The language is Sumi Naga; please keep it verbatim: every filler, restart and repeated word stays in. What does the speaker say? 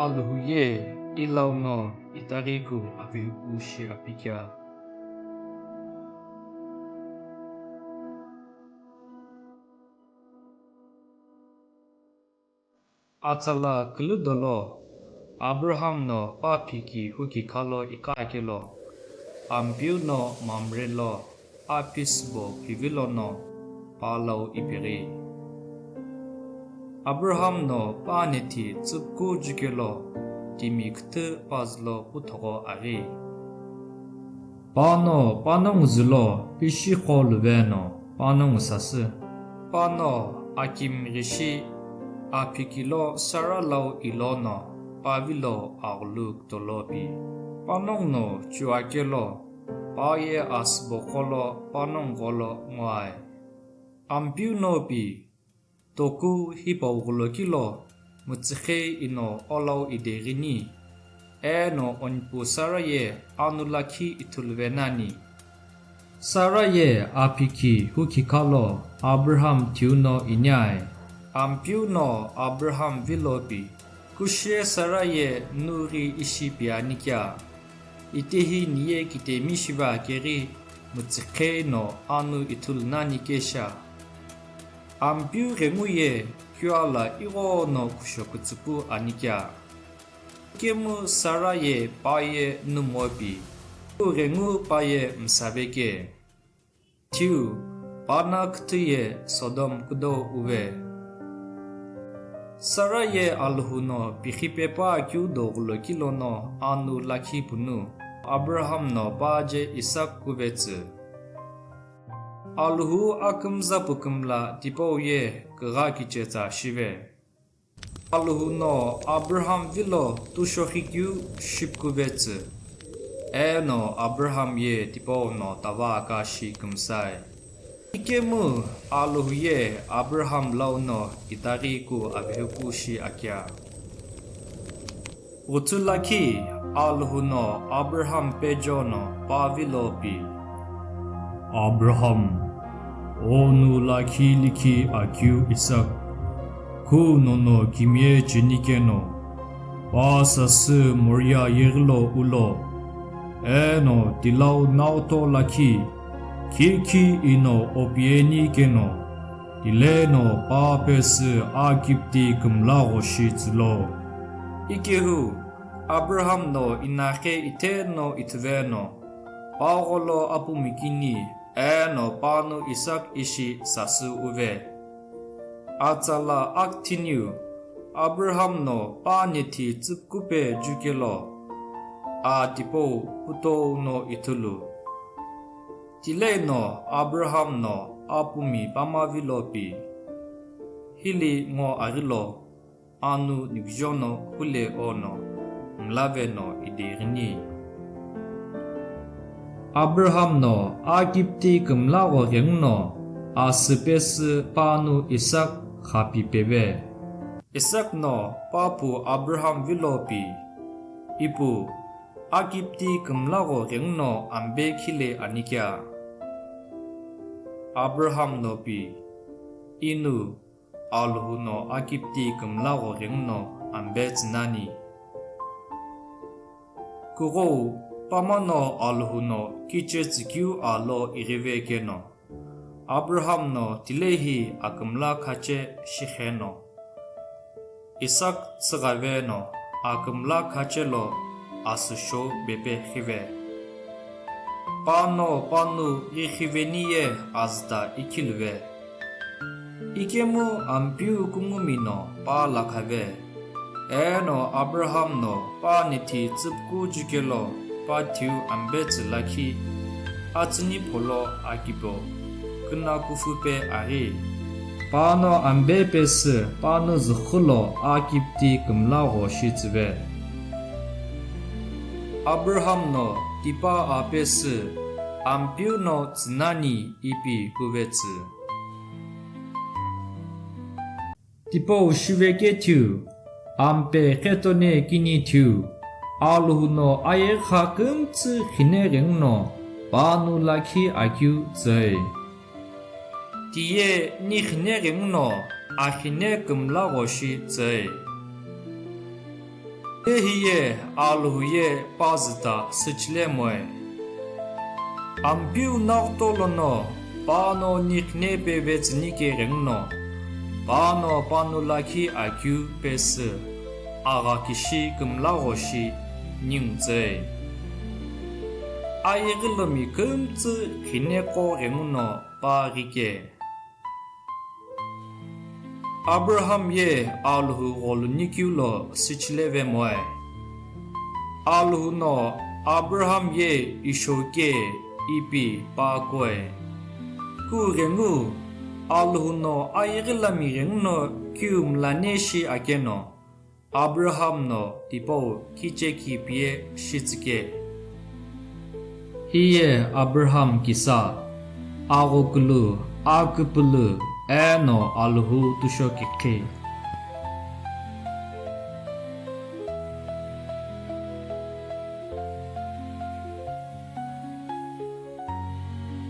Alhou ye ilau no itaghiku avihupu shi apikia. Atsala külü dolo, Abraham no pa phiki huki khalo iqa kelo, Ampeu no Mamre lo, apisübo phivilo no, pa lau ipeghi. Abraham no pa nethi tsüpku jukelo, timi küthü pazülo puthogho aghi. Pano panongu zülo pishi qo luve no panongu sasü. Pano akimghishi aphikilo Sara lau ilo no pavilo aghulu kutolo pi. Panongu no chuakelo pa ye asübo qolo panongu gholo ngoae. Ampeu no pi Toku hipau ghulokilo, mütsükhei ino olau ideghini, eno onipu Sara ye anu lakhi ithuluve nani. Sara ye aphiki huki khalo Abraham thiu no iniae. Ampeu no Abraham vilo pi, kushie Sara ye nu ghi ishi pi ani kea? Itehi niye kitemi shiva keghi mütsükhei no anu ithulu nani kesha. Ampeu ghengu ye keu ala ighono kusho kütsüpu ani kea? Ikemu Sara ye pa ye nu mopi, pu ghengu pa ye msave ke. Thiu, pana küthü ye Sodom kudo uve. Sara ye Alhou no pikhipe pa keu doghulo kilo no anu lakhi punu, Abraham no pa je Isak kuvetsü. Alhou akümza pu kümla tipau ye kugha kiche tsa shive. Alhou no Abraham vilo tushokhi keu shipkuvetsü. Eno Abraham ye tipau no tava aka shi kümsai. Ikemu Alhou ye Abraham lau no itaghi ku avihupu shi akia. Ghutsü lakhi Alhou no Abraham pejo no pa vilo pi. Abraham, onu lakhi likhi akeu Isak, khu nono kimiye cheni keno, pa sasü Moria yeghilo ulo, eno tilau naoto lakhi, khikhi ino opieni keno, tileno pa pesü Akipti kümla ghoshi tsülo. Ikehu, Abraham no inakhe itheno ithuveno, pa gholo apumi kini, eno panu Isak ishi sasü uve. Atsala akthiniu, Abraham no pa nethi tsüpkupe jukelo, a tipau putou no ithulu. Tileno Abraham no apumi pama vilo pi, hili ngo aghilo, anu nikujo no hule ono, mlave no ideghini. Abraham no Akipti kümla gho ghenguno, asü pesü panu Isak khapi peve. Isak no papu Abraham vilo pi, ipu, Akipti kümla gho ghenguno ambe khile ani kea? Abraham no pi, inu, Alhou no Akipti kümla gho ghenguno ambe tsü nani. Kughou, pamano Alhou no kiche tsükeu alo ighive keno, Abraham no tilehi akümla khache shikheno, Isak tsüghave no akümla khache lo asüsho bepe khive. Pano panu ghi khiveni ye azüta ikhiluve. Ikemu Ampeu kungumi no pa lakhave. Eno Abraham no pa nethi tsüpku jukelo pa thiu ambetsü lakhi atsüni pholo akipo küna kufupe aghi. Pano ambe pesü panu züxulo Akipti kümla gho shitsüve. Abraham no tipa apesü Ampeu no tsünani ipi kuvetsü. Tipau shivekethiu, ampe qhetone kinithiu, Alhou no ayeghi kha kümtsü xine ghenguno panu lakhi akeu tsüe. Tiye ni xine ghenguno axine kümla ghoshi tsüe. Hiye Alhou ye pa züta süchile moe. Ampeu naghto lono pa no niqhine pevetsünike ghenguno, pa no pa nu lakhi akeu pesü agha kishi kümlagho shi ningutsü. Ayeghilomi kümtsü qhineqo ghenguno pa ghike. Abraham ye Alhou gholu nikeu lo süchile ve moe. Alhou no Abraham ye ishoke ipi pa koe. Kughengu Alhou no ayeghilomi ghenguno kiu mlane shi akeno, Abraham no tipau kichekhi pie shitsüke. Hiye Abraham kisa, aghokulu, aküpülü, eno Alhou tusho kikhi.